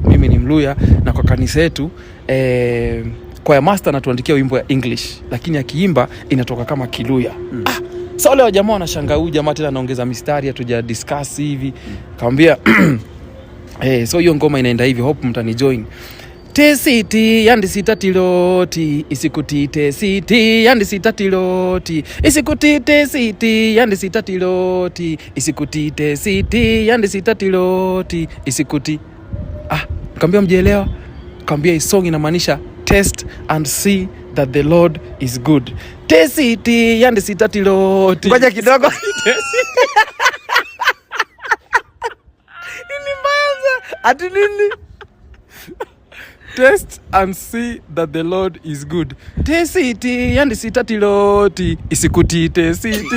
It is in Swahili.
Mimi ni Mluya na kwa kanisa yetu kwaya master anatuandikia wimbo ya English, lakini akiimba inatoka kama Kiluya. Ah, sasa wale wajamaa wanashangaa, huyu jamaa tena anaongeza mistari, hatuja discuss hivi. Kamwambia so hiyo ngoma inaenda hivi, hope mtanijoin. Tesiti yandisitatiloti isikuti tesiti yandisitatiloti isikuti tesiti yandisitatiloti isikuti tesiti yandisitatiloti isikuti. Ah, kaambia mjielewa, kaambia hii song inamaanisha test and see that the Lord is good. Tesiti yandisitatiloti. Ngoja kidogo. Nini mbaya? Ati nini? Test and see that the Lord is good. Tesiti yandisitatiloti isikuti tesiti.